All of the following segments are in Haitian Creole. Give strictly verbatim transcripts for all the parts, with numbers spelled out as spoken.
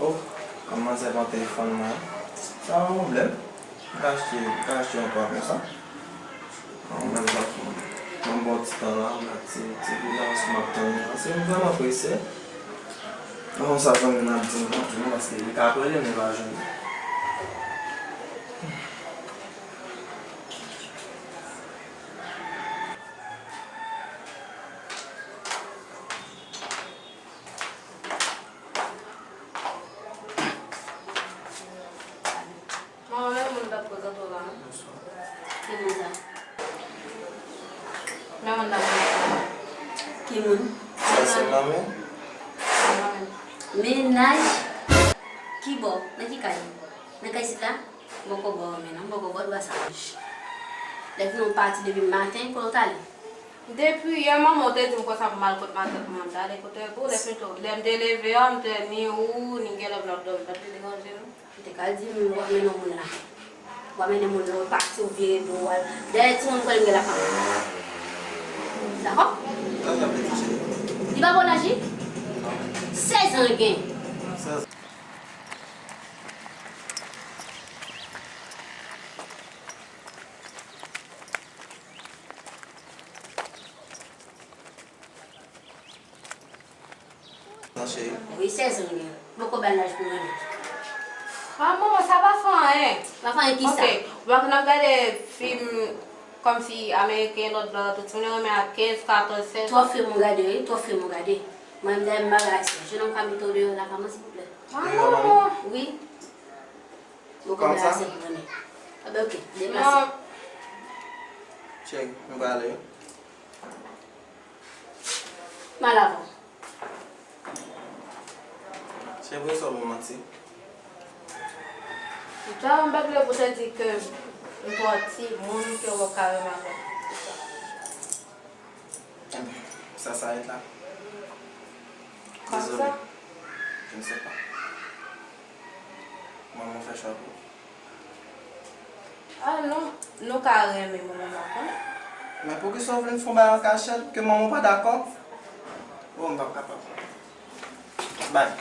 Oh, kòm manzè pran telefòn mwen, sa pa pwoblèm. M ka achte, m ka achte yon pa konsa. Yon menm zafè. Ban m ba w ti tan la, m la ti, ti vilaj m ap tann nan. Se m vrèman prese. Ban m sa zanmi m ap di m kontou non, paske li ka kwè li, men li pa jwenn. Manman, men moun m t ap prezante w la, non? Bonswa. Ki moun sa? Men moun m t ap prezante w la. Ki moun? Sa se manmi? Manmi. Mennaj? Ki bò? Nan ki kay? Nan kay sit la? M poko ba w men non, m poko ba w dwa sa. Lè fini w pati depi maten, kote w t ale? Depi yè, manman w te di m konsa pou m al kot matant mwen, m t ale kote l pou lè pito. Lè m te leve a, m te ni ou, ni Gèlòv n ap dòmi, m pa t vle deranje nou. Ou te ka di m w ap mennen yon moun la. W ap mennen moun la, w pati, w vire do w al. Dèyè timoun kwè m gen lafanm. Dakò? Sa w ap di, cheri? Li pa bon laj, wi. Sèz an l gen. Sèz. Non, cheri. Wi, sèz an l gen. Poko ba l laj pou renmen. Ah, manman, sa pa fè anyen. Pa fè anyen ki sa? Ok, ou pa konn ap gade fim kòmsi ameriken, lòt bò, tout timoun yo renmen a kenz, katòz, sèz. Twòp fim ou gade, wi, twòp fim ou gade. Mwen, m dayè m bagay asè. Jennonm ka mete w deyò lakay mwen, silvouplè? Ah, manman. Wi. Poko ba l laj pou renmen. Enben, ok, deplase. Non. Cheri, m prale, wi. M al avan. Se vre sa w manti. Dja m pa t vle pou te di ke m twò timoun ke w ka renmen avè m. Enben, sa s'arrête là. Désolé. Je ne sais pas. Manman fè chwa pou ou. Ah non, nou ka renmen, manman pa konnen. Men poukisa w vle n fè yon bagay an kachèt ke manman w pa dakò? Oh, m p ap kapab. Bye.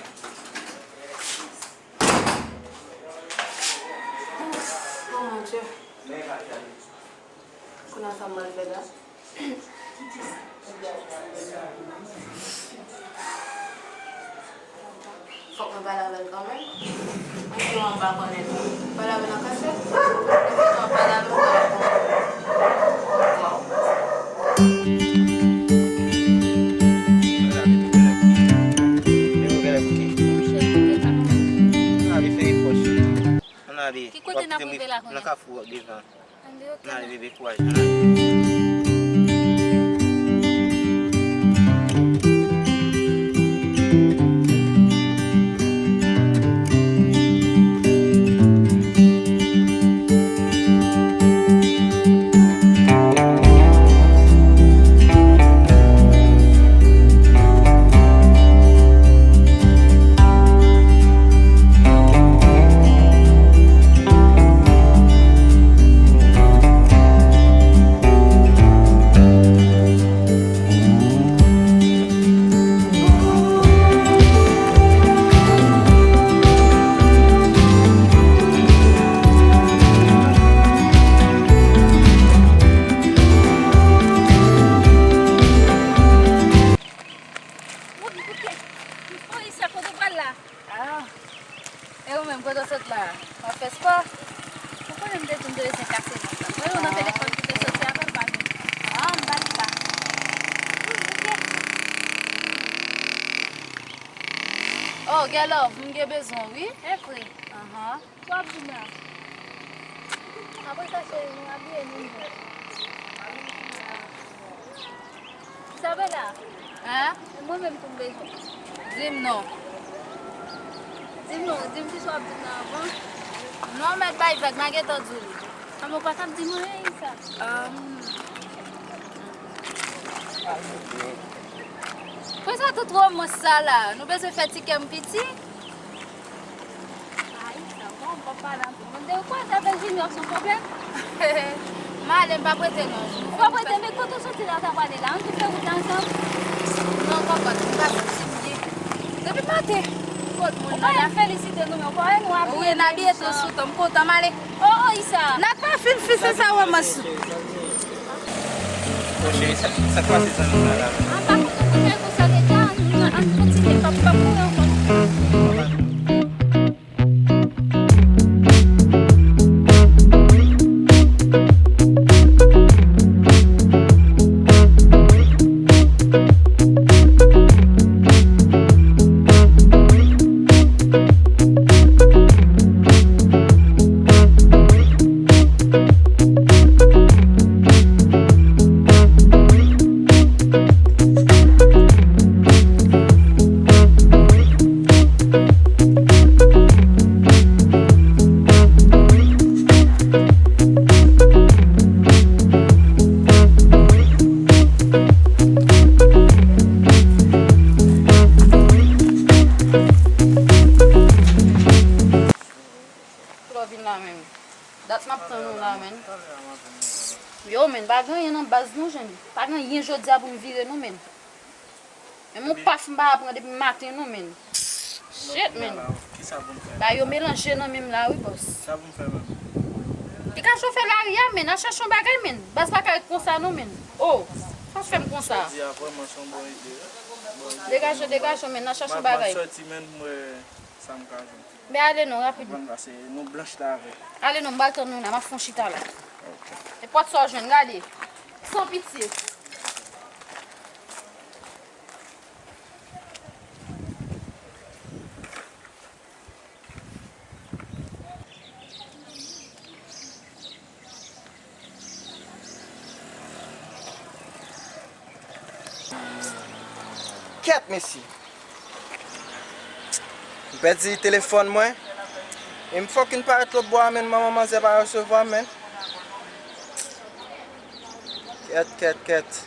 Oh mon Dieu. Kounye a sa m pral fè la? Fòk mwen pale avè l kanmenm. Mwen di w m pa konnen l. Pale avè l an kachèt. Mwen di w pale avè l. Waw. Ann ale. Ki kote n ap rive la kounye a? Nan kafou a devan. Ann ale, bebe, kouraj, ann ale. Polis, kote w pral la? Ah. E ou menm, kote w sot la? W ap fè spò? Ou konnen m te di w m te bezwen kase vant lan. Mwen, ou nan telefòn ki te soti avè m, pa vin. Ah, m pa t la. Hmm, ok. Oh, Gèlòv, m gen bezwen w, wi. E vre? Ahan. Sa w ap di m la? Apre sa, cheri, nou abiye nou byen. Isabela. Hein? E mwen menm tou m bezwen. Di m non. Di m non, di m kisa w ap di m nan avan. Non, mèt bay vag, m a gentan di w li. A, men w pa t ap di m anyen, Isa. Ahn. Poukisa tout womans sa la? Nou bezwen fè ti kè m piti? Ay, sa bon, m p ap pale anpil. Mwen te kwè se avèk Junior se yon pwoblèm. M ale, m p ap rete non. Ou p ap rete, men kote w soti la, w ta prale la? Ann tou fè wout la ansanm. Non, kòkòt, m pa santi m byen. Depi maten. Ou pa wè n felisite nou, men ou pa wè nou abiye. Wi, n abiye tou sou tan. M kontan, m ale. Oh, oh, Isa. N ap pa fin fise sa wè mansi. Bon, cheri, sa, sa k pase zanmi m nan la menm? A, pa konn nou fè konsa deja, ann, ann kontinye, pa, pa mouri ankò. Lè w vin la menm. Dat m ap tann ou la, menn. Yo, menn, pa gen anyen nan baz non, Jani. Pa gen anyen jodi a pou m vire non, menn. Menm yon paf m pa pran depi maten non, menn. Shit, menn. Ba yo melanje nan men m la wi, bòs. Sa pou m fè menm? Degaje w fè lari a, menn. Al chache yon bagay, menn. Baz pa ka ret konsa non, menn. Oh, pa fè m konsa. Jodi a vrèman se yon bon ide. Degaje, degaje w, menn. Al chache yon bagay. M ap sòti, menn, m wè sa m ka jwenn. Men ale non, rapid. Konprann pase nou blanch la avè. Ale non, m pral tann nou la, m ap fè yon chita la. Ok. Nenpòt sa w jwenn, gade. San pitye. Kèt, mesye! M pèdi telefòn mwen. E m fucking parèt lòt bò a, menn, manman manzè pa resevwa m, menn. Kèt, kèt, kèt.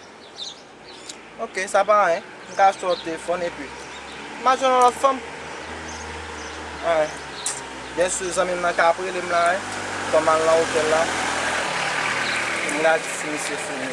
Ok, sa pa anyen. M ka achte yon lòt telefòn epi m a jwenn yon lòt fanm. Anyen. Byen si zanmi m nan ka ap rele m la, wi. Fò m al nan otèl la. Pou m gade si misye fini.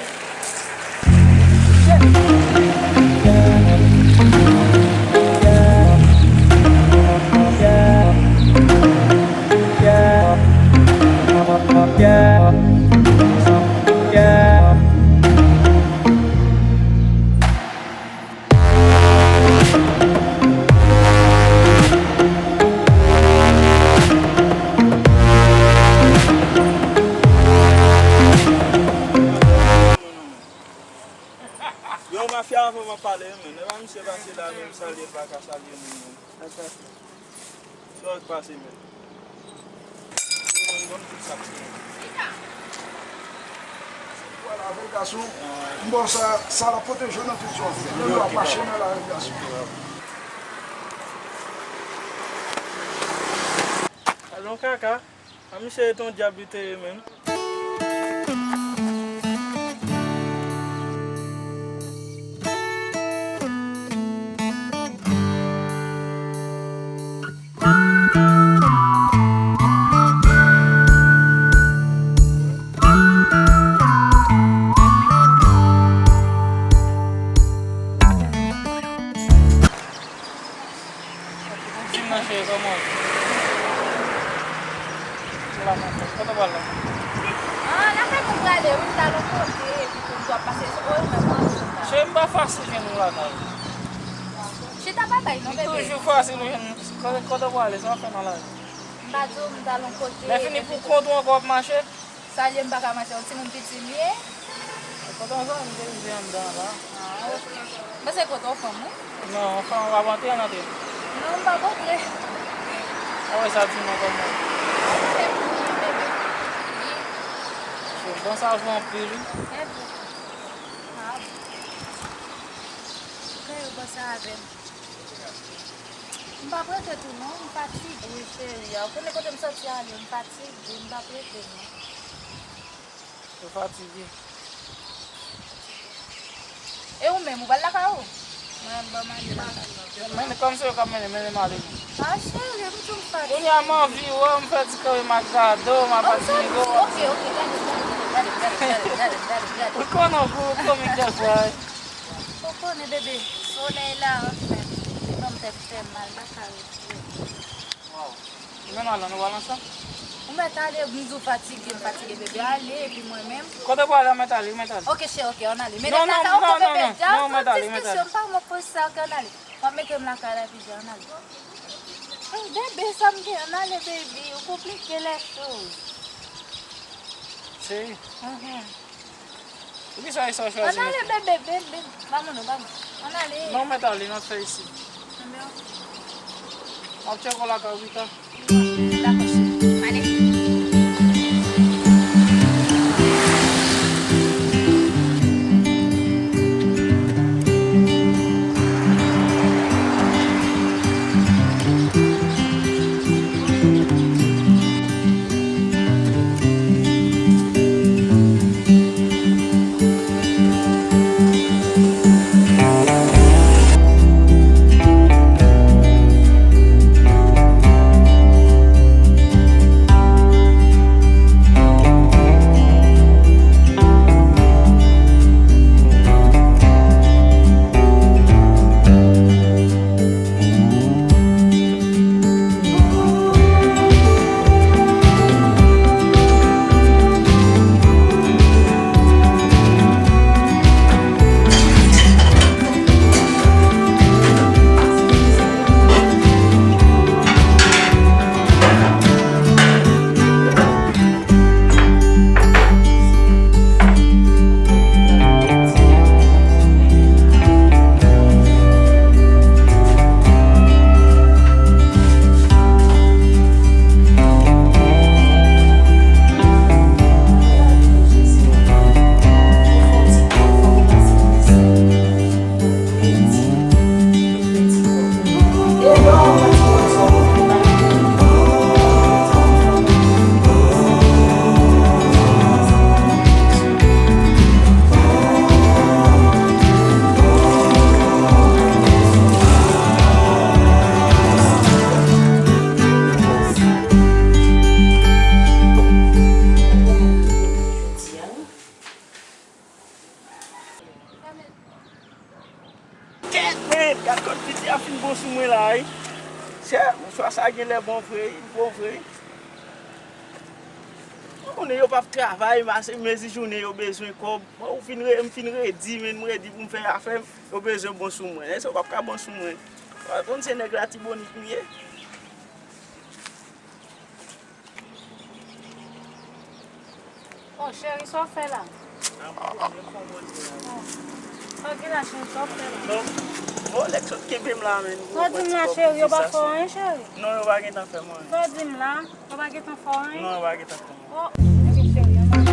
Yo, mafya, avan m ap pale, menn. E pa misye pase la, menm salye, l pa ka salye moun, menn. Sa k pase, menn? Ou konn tout sa k se. Vwala, bèl gason. M ba w sa, sa l ap pwoteje w nan tout sa w ap fè. Menm lè w ap mache nan lari, gason. Alon kaka. A, misye se yon dyab li te ye, menn. Di m nan, cheri, kòman w ye? Ou la nan fèt. Kote w pral la? Ah, nan fèt mwen prale, wi, m t al yon kote, epi pou m t ap pase, o, ou menm, kòman w ye? Cheri, m pa fasil jwenn ou lakay. Chita pa bay non, bebe. Li toujou fasil ou jwenn. Kote, kote w prale, sa w ap fè nan lari? M pa di w, m t al yon kote. Lè fini pou kont ou ankò w ap mache? Sa l ye, m pa ka mache, yon timoun piti m ye. Kontan sa, m te rive anndan la. Ah, ok. M panse kote w fanm, wi. Non, fanm pa antre, antre. Non, m pa antre. Ah wè, sa di non kòman. Antre pou mwen, bebe. Wi. Bon, sa jou anpil, wi. Enpe. Ah bon. Kè yo panse avè m. M p ap rete tou non, m fatige, wi, cheri a. Ou konnen kote m sòti ale, m fatige, m p ap rete non. Ou fatige? E ou menm, ou pral lakay ou? Mwen, ban m ale lakay. Men, men kòm se yo k ap mennen, mennen m ale non. Ah, cheri, m tou fatige. Kounye a m anvi wè w, m fè ti kanpe m ak Dado, m ap admire w. Ok, ok, gade, gade, gade. Ou konnen w gou, ou komik dèfwa, wi. Ou konnen, bebe, solèy la, anfen, li ban m Tèt fè m mal, m pa ka retire. Waw. Ou menm, Alan, nou pral ansanm? Ou mèt ale, m di w fatige, m fatige, bebe, ale, epi mwen menm. Kote w prale a, mèt ale, ou mèt ale. Ok, cheri, ok, ann ale. Men non, non, non, non, non, non, ou mèt ale, ou mèt ale. M pa mwen poze sa, ok, ann ale. M ap mete m lakay la, epi ann ale. Ey, bebe, sa m gen, ann ale, baby, ou konplike lè cho. Cheri. Mhm. Poukisa e sa w chwazi mete? Ann ale, bebe, bebe. Ba mwen non, ba mwen. Ann ale. Non, mèt ale, n ap fè isit. Anben, ok. M ap tcheke w lakay ou pita. Dakò, cheri. Ale. Kèt, men, gad kòd piti a fin bon sou mwen la, wi. Chè, mouchwa sa genlè bon vre, li bon vre. Ou konnen yo p ap travay, mase mezi jounen yo bezwen kòb. Mwen, ou fin re-, m fin redi, men m redi pou m fè afè m, yo bezwen bon sou mwen. Èske yo p ap ka bon sou mwen? Ou pa konn se nèg Latibonit m ye? Oh, cheri, sa w fè la? Sa w gen la, cheri, sa w fè la? Non. Bon, nèg sot kenbe m la, men. Sa w di m la, cheri, yo pa fè w anyen, cheri? Non, yo pa gentan fè m anyen. Sa w di m la? Yo pa gentan fè w anyen? Non, yo pa gentan fè m anyen. Oh, ok, cheri, ann ale.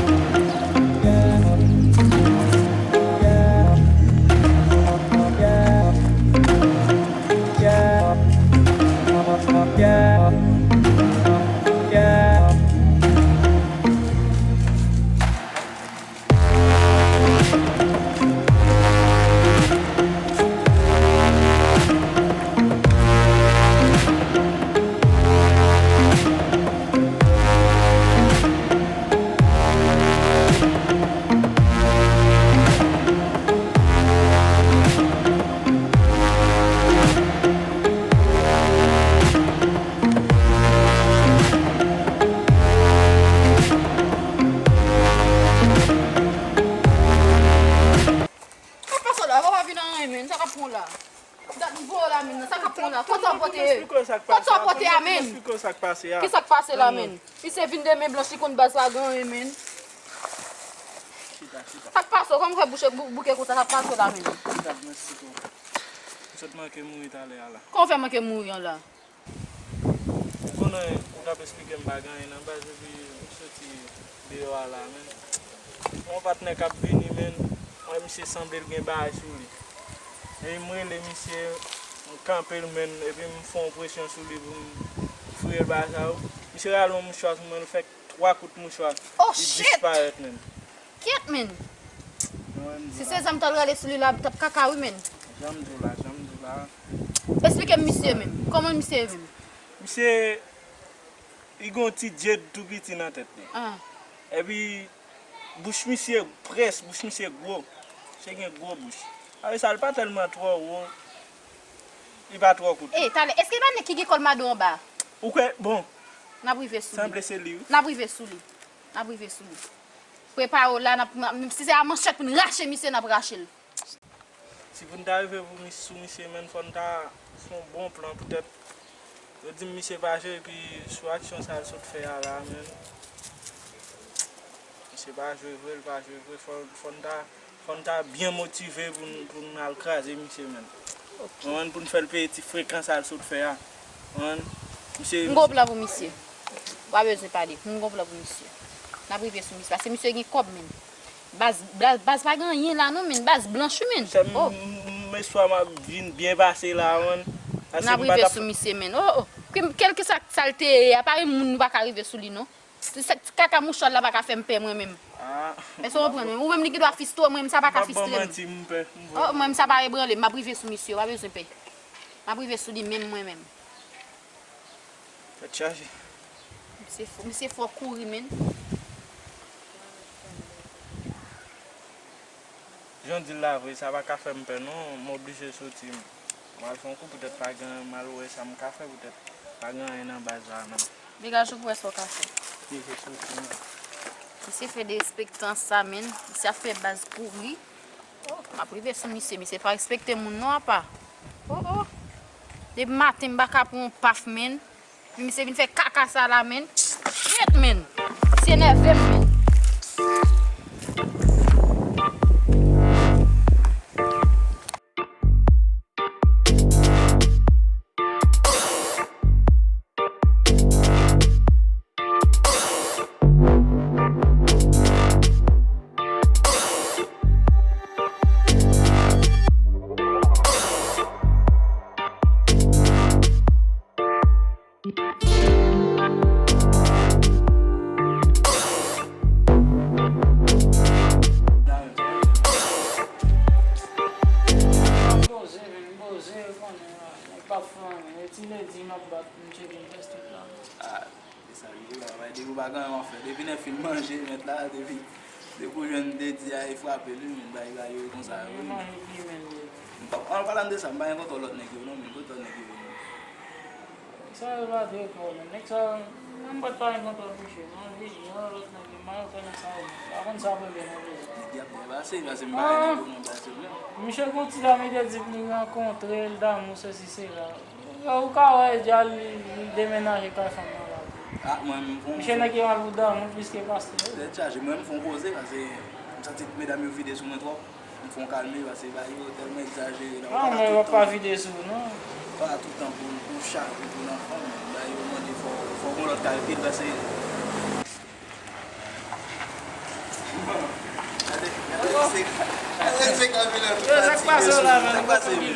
Sa k pase w la? Papa vin anyen, men. Sa k ap pran w la? Dat m voye w la, men. Sa k ap pran w la? Kote w pote? Kote w pote a, men? Kisa k pase la, men? Misye vin de men blanch, li konn baz pa gen anyen, men. Chita, chita. Sa k pase w? Kòman w fè bouche bou-, bouke konsa? Sa k pase w la, men? Chita, m eksplike w. M sot manke mouri talè a la. Kòman w fè manke mouri an la? Ou konnen, ou t ap esplike m pa gen anyen nan baz, epi m soti deyò a la, men. Yon patnè k ap vini, men. Mwen, misye sanble l gen bagay sou li. Epi m rele misye, m kanpe l, men, epi m fè yon presyon sou li pou m foure l bagay sa yo. Misye rale yon mouchwa sou mwen, l fè twa kout mouchwa, li disparèt, men. Kyèt, men. Si se zam t al rale sou li la, t ap kaka wi, men. Jan m di w la, jan m di w la. Esplike m misye menm. Kòman misye ye menm? Misye, li gen yon ti djed tou piti nan tèt li. Ah. Epi, bouch misye près, bouch misye gwo. Misye gen gwo bouch. Apre sa, li pa tèlman twò wo. Li pa twò kout. E, talè, èske pa nèg ki gen kòl mado anba? Ou kwè, bon. N ap rive sou li. Sanble se li, wi. N ap rive sou li. N ap rive sou li. Prepare w la, n ap, n ap, si se a manchèt pou n rache misye, n ap rache l. Si pou n ta rive pou mis-, sou misye, menn, fò n ta fè yon bon plan poutèt yo di m misye pa jwe, epi sou aksyon sa l sot fè a la, menn. Misye pa jwe vre, l pa jwe vre, fò, fò n ta, fò n ta byen motive pou n, pou n al kraze misye, menn. Konprann, pou n fè l peye ti frekan sa l sot fè a. Konprann? Misye, m gon plan pou misye. Ou pa bezwen pale. M gon plan pou misye. N ap rive sou misye. Paske misye gen kòb, menn. Baz, baz, baz pa gen anyen la non, menn. Baz blanch, wi, menn. Sè m, oh, m, m, m espwa m ap vin byen pase la, menn. Paske n ap rive sou misye, menn. Oh, oh. Kèlkeswa sa l te ye a, pa gen moun nou pa ka rive sou li, non. Se, se ti kaka mouchwa la pa ka fè m pè mwen menm. Ah. Èske w konprann mwen? Ou menm li gen dwa fistwe w, mwen menm sa pa ka fristre m. M ap ban manti, m pè. M pè. Oh, mwen menm sa pa ebranle m, m ap rive sou misye, w pa bezwen pè. M ap rive sou li menm mwen menm. Tèt chaje. Misye fò, misye fò kouri, menn. Jan w di l la vre, sa pa ka fè m pè non, m oblije soti m. M al fè yon kou poutèt pa gen anyen, m al wè sa m ka fè poutèt pa gen anyen nan baz la non. Degaje w pou wè sa w ka fè. Oblije soti m la. Misye fè derespektan sa, menn. Misye ap fè baz kouri. Oh, m ap rive sou misye, misye pa respekte moun non apa. Oh, oh. Depi maten m pa ka pran yon paf, menn. Misye vin fè kaka sa la, menn. Shit, menn. Misye nève m, menn. Poze, men, poze, konnen, nèg pa fè anyen. E ti ledi m ap bat, m tcheke m fè tout la. Ah, se sa l ye la, bay, depi w pa gen anyen w ap fè. Depi nèg fin manje, mèt la, depi, depi w jwenn ledi a, e frape l, wi, men, bay, bay, yo konsa, wi. Manje pi, men, li. M pa, an palan de sa, m pa gen kontwòl lòt nèg yo, non, men kontwòl nèg yo, non. Nèg sa yo pa de kontwòl, men nèg sa yo, mwen m pa t pa gen kontwòl mouche, non, li, yon lòt nèg yo, m pa konn sa yo, m pa konn sa yo vle, non, vle. Nèg y ap byen pase, pase m pa gen nèg yo nan baz yo, non. Misye gon ti dam, li te di m li rankontre l damou, sesi, sela. Ou ka wè, dja li, li demenaje kay fanm nan la tou. Ah, mwen, m fon, misye nèg ki mal pou damou plis ke pastè. Tèt chaje, mwen, m fon poze, pase m santi medam yo vide sou mwen twòp. M fon kalme, pase bagay yo tèlman egzajere la. Ah, mwen, yo pa vide sou ou, non. Pa toutan pou, pou chaje, pou nan fanm, men bagay yo mande fò, fò gon lòt kalkil, pase. Gade, gade, se, gade, se ka vin an tou fatige sou ou. Sa k pase, men?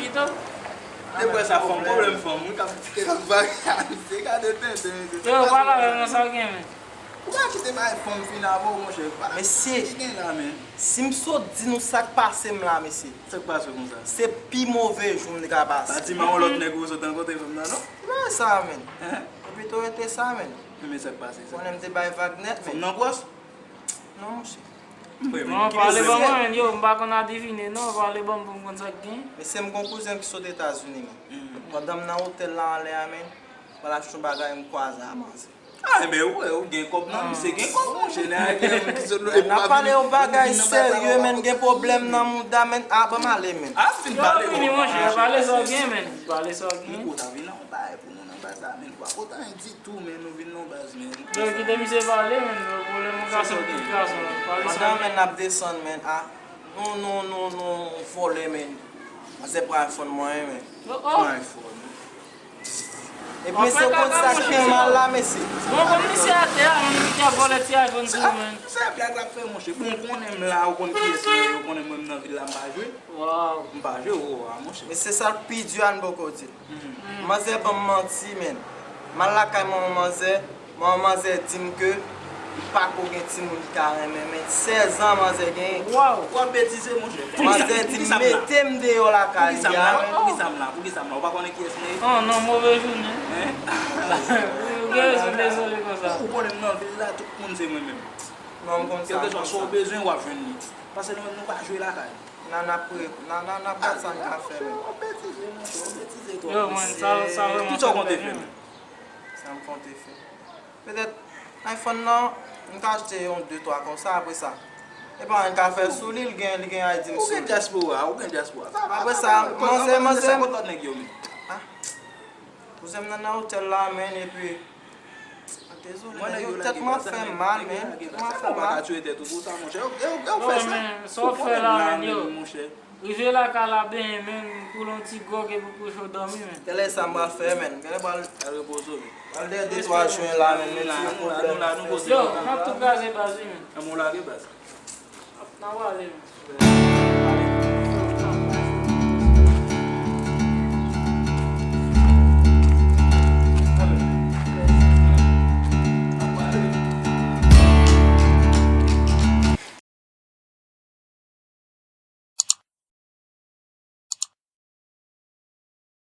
Depi sa fanm, pwoblèm fanm, wi, k ap, k ap vagabonde, gade tenten, mesye. Yo, pale avè m, sa w gen, men? Ou pa kite bay fanm fin avè w, monchè. Mesye, ki gen la, men? Si m sot di nou sa k pase m la, mesye. Sa k pase w konsa? Se pi move jou m te ka pase. Pa di m a yon lòt nèg ou sot rankontre fanm nan, non? Ki bagay sa, men? Hein? Ou pito rete sa, men. Men sa k pase, sa. Konnen m te bay vag nèt, men. Fanm nan gwòs? Non, monchè. Non, pale ban mwen, men, yo, m pa konn adivine, non, pale ban m pou m konn sa k gen. Mesye, m gon kouzen ki sot Etazini, men. Pandan m nan otèl la anlè a, men, m al achte yon bagay, m kwaze a manzè. Ah, enben, ou wè, ou gen kòb nan, misye gen kòb, monchè, nèg ki sot lòt. N ap pale yon bagay serye, men, gen pwoblèm nan mouda, men, ah, ban m ale, men. Ah, fin pale, vini, monchè, pale sa w gen, men, pale sa w gen. Niko, ta vin nan yon bagay pou nou nan baz la, men, pa pote anyen ditou, men, nou vin nan baz, men. Yo, kite misye pale, men, pwoblèm yon gason, tout gason, pale sa w gen. Pandan, men, n ap desann, men, ah, nou, nou, nou, nou vòlè, men. Manzè pran iPhone mwen, men. Oh, oh. Pran iPhone. Epi mesye, w konn sa k pi mal la, mesye? Bon, konn misye atè a, menm li te ap vòlè ti iPhone sou ou, men. Se blag l ap fè, monchè. Bon, konnen m la, ou konn kiyès mwen ye, ou konnen mwen m nan vil la, m pa jwe. Waw. M pa jwe, o, a, monchè. Mesye, sa l pi di a, n poko di l. Manzè ban m manti, men. M al lakay manman manzè, manman manzè di m ke li pako gen timoun li ka renmen, men sèz an manzè genyen. Waw! W ap betize, monchè. Manzè di m mete m deyò lakay li a. Poukisa m la? Poukisa m la? Ou pa konnen kiyès mwen ye? Oh, non, move jounen. Hein? Ou gen rezon, dezole konsa. Ou konnen m nan vil la, tout moun se mwen menm. Non, m konn sa. Kèlkeswa sa w bezwen, w ap jwenn li. Pase nou, nou pa jwe lakay. Nan, n ap pre-, nan, nan, n ap gad sa n ka fè, men. Yo, man, sa, sa vrèman fè m pè, men. Sa m konte fè. Petèt, iPhone nan, m ka achte yon de twa konsa, apre sa. E pa anyen n ka fè sou li, li gen, li gen I D m sou li. Ou gen dyaspora, ou gen dyaspora. Apre sa, manzè, manzè. Sa kot lòt nèg yo, men? Kouzen m nan nan otèl la, men, epi. Dezole, men, yo, tèt mwen ap fè m mal, men. Tèt mwen ap fè m mal. Ou pa ka tiye tèt ou pou sa, monchè. Yo, yo, yo fè sa. Men, sa w fè la, men, yo. Rive lakay la, benyen, men, pou l yon ti gwòg epi kouche w dòmi, men. Genlè sa m pral fè, men. Genlè pral. Al repoze w, men. Pral dèyè de twa jwen la, men, men, ti pwoblèm. Yo, n ap tou kraze baz, wi, men. An, mwen lage baz. N ap, n ap ale, men.